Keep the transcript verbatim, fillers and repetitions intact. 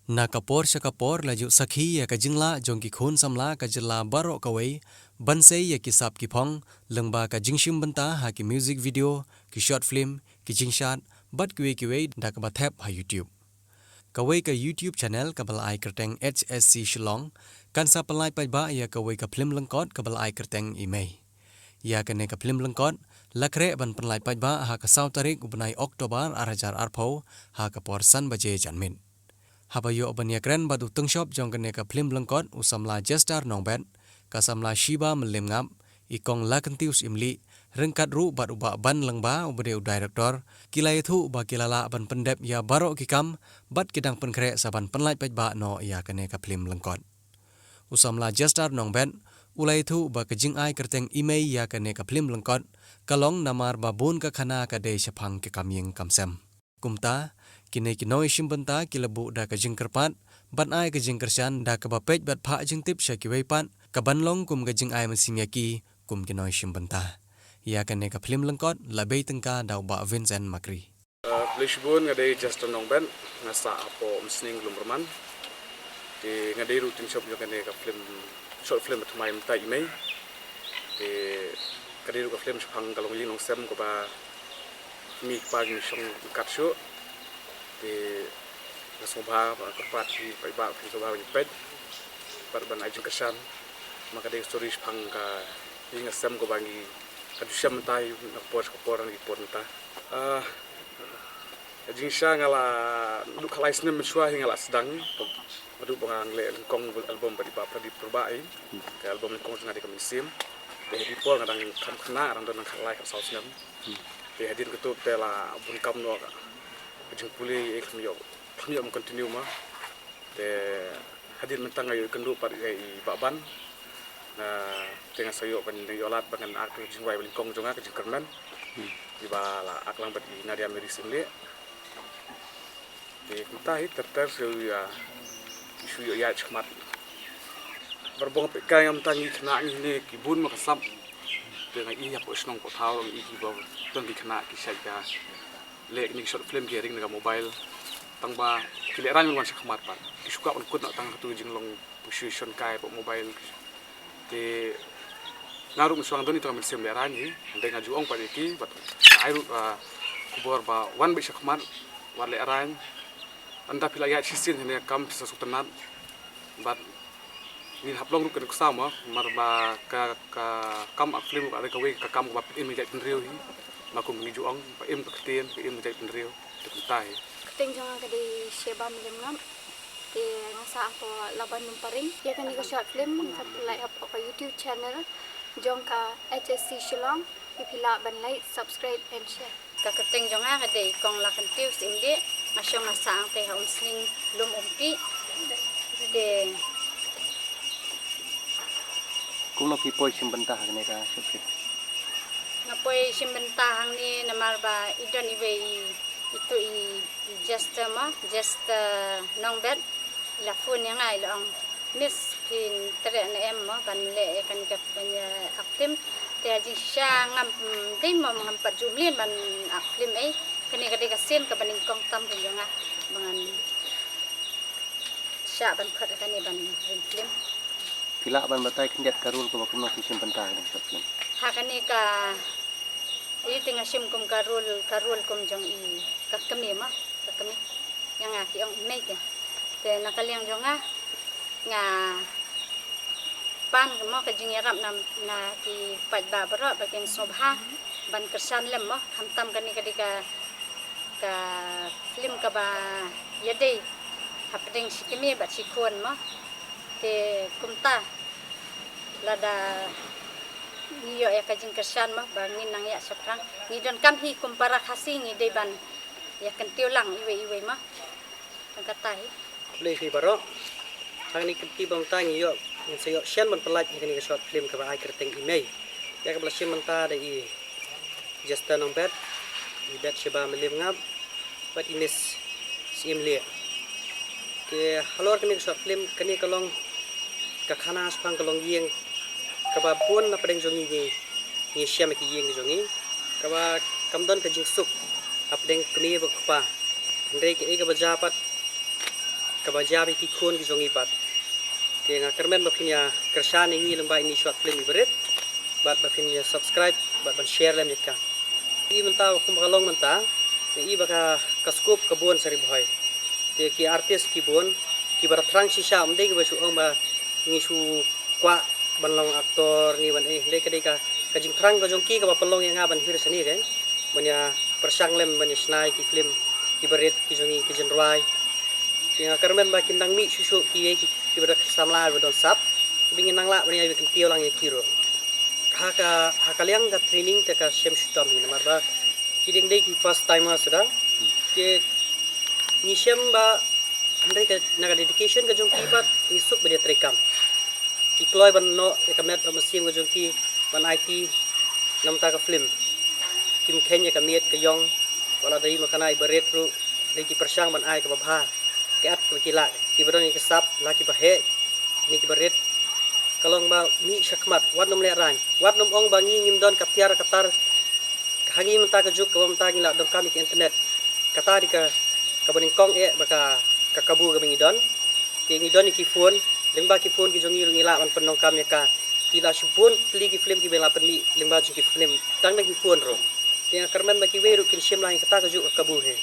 Na ka por sha ka por la ju sakhi ïa ka jinglah jong ki khun samla ka jylla baroh kawei ban sei ïa ki sap ki phong lyngba ka jingshim bynta ha ki music video, ki short film, ki jingshad bad kiwei kiwei da kaba thep ha YouTube. Kawei ka YouTube channel kaba la ai kyrteng H S C Shillong kan sa pynlait paidbah ïa kawei ka phlim lyngkot kaba la ai kyrteng I Mei. Ïa kane ka phlim lyngkot la khreh ban pynlait paidbah ha ka saw tarik u bnai October ar hajar arphew ha ka por san baje janmiet. Haba ïoh ban ïakren bad u tyngshop jong kane ka phlim lyngkot u samla Jester Nongbet, ka samla Shiba Mylliemngap, i kong Lakentiew Syiemlieh, ryngkat ruh bad u Bah Ban Lyngba uba dei u director, ki la ïathuh ba ki la lah ban pyndep ïa baroh ki kam bad ki dang pynkhreh sa ban pynlait paidbah noh ïa kane ka phlim lyngkot. U samla Jester Nongbet u la ïathuh ba ka jingai kyrteng I Mei ïa kane ka phlim lyngkot ka long namar ba bun ka khana ka dei shaphang ki kam ïing kam sem. Kumta, kine ki nongshim bynta ki la buh da ka jingkyrpad ban ai ka jingkyrshan da kaba peit bad phah jingtip sha kiwei pat ka ban long kum ka jingai mynsiem ïa ki kum ki nongshim bynta. Ïa kane ka phlim lyngkot la bei tyngka da u Bah Vincent Makri. Uh, khublei shibun, nga dei Jester Nongbet, nga sah hapoh Umsning, Lumrman. Te nga dei ruh u tyngshop jong kane ka phlim, short phlim ba thymmai mynta I Mei. Te ka dei ruh ka phlim shaphang ka longïing longsem kaba kmie kpa ki shong ryngkat shuh. Te nga sngewbha ban kyrpad ïa phi paidbah, phin sngewbha ban peit bad ban ai jingkyrshan. Ma ka dei ka story shaphang ka ïing ka sem kaba ngi ka ju shem mynta, na ka por sha ka por, na ki por mynta. Ah, Ka jingshisha nga la, naduh khatlai snem mynshuwa hi nga la sdang. Naduh ba nga leh lyngkong album bad i Bah Pradip Rymbah hi. Ka album lyngkong jong nga dei Ka Mynsiem. Te ha dei por nga dang kham khynnah, nga dang don khatlai khatsaw snem. Te hadien kata te la bun kam noh ka jingpule, eh, khlem ïoh, khlem ïoh ban continue ma. Te hadien mynta nga ïoh ïakynduh pat ïa i Bah Ban. Na te nga sa ïoh ban ïoh lad ba ngan act ka jingrwai ba nyngkong jong nga, Ka Jingkyrmen. Hmm. Iba la act lang bad i Nadia Mary Syiemlieh. Te kumta hi ter ter shu ïa, shu ïoh ïaid shakhmat. Barabor nga peit kai nga mynta ngi khynnah ngi ne ki bun ma ka sap. Te nga i hapoh shnong hapoh thaw nga i kiba don ki khynnah ki shait ka leh kine ki short film ki ring na ka mobile. Tang ba ki lehraiñ wan shakhmat pat. Ki shu kwah ban kut na tang katu ka jinglong pynshoi shon kai hapoh mobile. Te nga ruh mynshuwa nga don ïa ka mynsiem lehraiñ hi. Hynrei nga ju ong pat ïa ki bad nga ai ruh, ah, khubor ba wan beit shakhmat, wat lehraiñ. Ynda phi la ïaid shisien ha kane ka kam phi sa sngewtynnat. Bad ngin hap long ruh ka nuksa mo, namar ba ka, ka kam act film ka dei kawei ka kam kaba phin im ïa ka jaitbynriew hi. Ma kum ngi ju ong, ba im ka ktien, ba im ka jaitbynriew, te kumta hi. Kyrteng jong nga ka dei Sheba Mylliemngap. Te nga sah hapoh Laban Lumparing. Ïa kane ka short film nga sa pynlait hapoh ka YouTube channel jong ka H S C Shillong. Te phi lah ban like, subscribe and share. Ka kyrteng jong nga ka dei Kong Lakentiew Syiemlieh, nga shong nga sah hangtei ha Umsning Lum Umpi. Te kumno phi poi shim bynta ha kane ka short film? Nga poi shim bynta hangne namar ba i don iwei i, itu i, i Jester mo, Jester Nongbet. I la phone ïa nga i la ong, "Miss, phin treh ne em mo ban leh ïa kane ka, ban ïa act film?" Te ha jingshisha ngam, mm, dei mo, ngam pat ju mlien ban act film ei. Kane ka dei ka sien kaba nyngkong tam ruh jong nga ba ngan shah ban khot ïa kane ban ring film. Phi lah ban batai khyndiat ka role kaba kumno phi shim bynta ha kane ka short film? Ha kane ka Ïa te nga shim kum ka role, ka role kum jong i, ka kmie mo, ka kmie. Ïa nga ki ong i mei te. Te na ka liang jong nga, nga pan mo ka jingïarap na, na ki paidbah baroh ba kin sngewbha ban kyrshan lem mo, khamtam kane ka dei ka, ka film kaba ïadei hapdeng shi kmie bad shi khun mo. Te kumta lada ngi ïoh ïa ka jingkyrshan mo ba ngin nang ïaid shaphrang. Ngi donkam hi kum para Khasi ngi dei ban ïa kyntiew lang iwei iwei mo. Tang kata hi. Khublei phi baroh. Hangne kynti ba mynta ngi ïoh, ngin sa ïoh shen ban pynlait ïa kane ka short film kaba ai kyrteng I Mei. Ïa kaba la shim mynta da i Jester Nongbet, i Bathsheba Mylliemngap, bad i Miss Syiemlieh. Te halor kane ka short film, kane ka long ka khana shaphang ka longïing kaba bun hapdeng jong ngi, ngi, ngi shem ïa ki ïing jong ngi, kaba kam don ka jingsuk hapdeng kmie bad kpa. Hynrei kaei kaba jia pat, kaba jia bad ki khun ki jong ngi pat. Te nga kyrmen ba phin ïa kyrshan ïa ngi lyngba ine i short film iba rit bad ba phin ïa subscribe bad ban share lem ïa ka. I mynta ba kum ba ka long mynta, nga i ba ka, ka scope ka bun sa Ri Bhoi. Te ki artist ki bun, kiba da thrang shisha, ym dei kiba shu ong ba ngi shu kwah ban long actor ne ban eh, dei ka dei ka, ka jingthrang ka jong ki kaba pynlong ïa nga ban hiar shane, ka ban ïa pyrshang lem ban ïa shna ïa ki film kiba rit ki jong ngi, ki jingrwai. Te nga kyrmen ba kin nang mih shuh shuh kiwei ki, kiba da samla ba don sap, ba ngin nang lah ban ïa kyntiew lang ïa ki ruh. Ha ka, ha ka liang ka training te ka shem shitom hi, namar ba ki dang dei ki first timer suda. Te ngi shem ba hynrei ka, na ka dedication ka jong ki pat ngi suk ban ïa trei kam. Ki kloi ban noh ïa ka met bad mynsiem ka jong ki ban aiti na bynta ka film. Kim kheiñ ïa ka miet ka ïong, wat la dei ma kane iba rit ruh, lei ki pyrshang ban ai kaba bha, ka at kaba ki lah, kiba don ïa ka sap, la kiba heh ne kiba rit. Ka long ba mih shakhmat, wat nym lehraiñ, wat nym ong ba ngi ngim don ka tiar ka tar. Ha ngi mynta ka juk kaba mynta ngi la donkam ïa ka internet. Kata dei ka, kaba nyngkong eh ba ka, ka kabu kaba ngi don. Te ngi don ïa ki phone, lyngba ki phone ki jong ngi ruh ngi lah ban pyndonkam ïa ka. Ki la shibun tylli ki film kiba la pynmih lyngba jong ki film, tang da ki phone ruh. Te nga kyrmen ba kiwei ruh kin shim lang ïa kata ka juk ka kabu hi.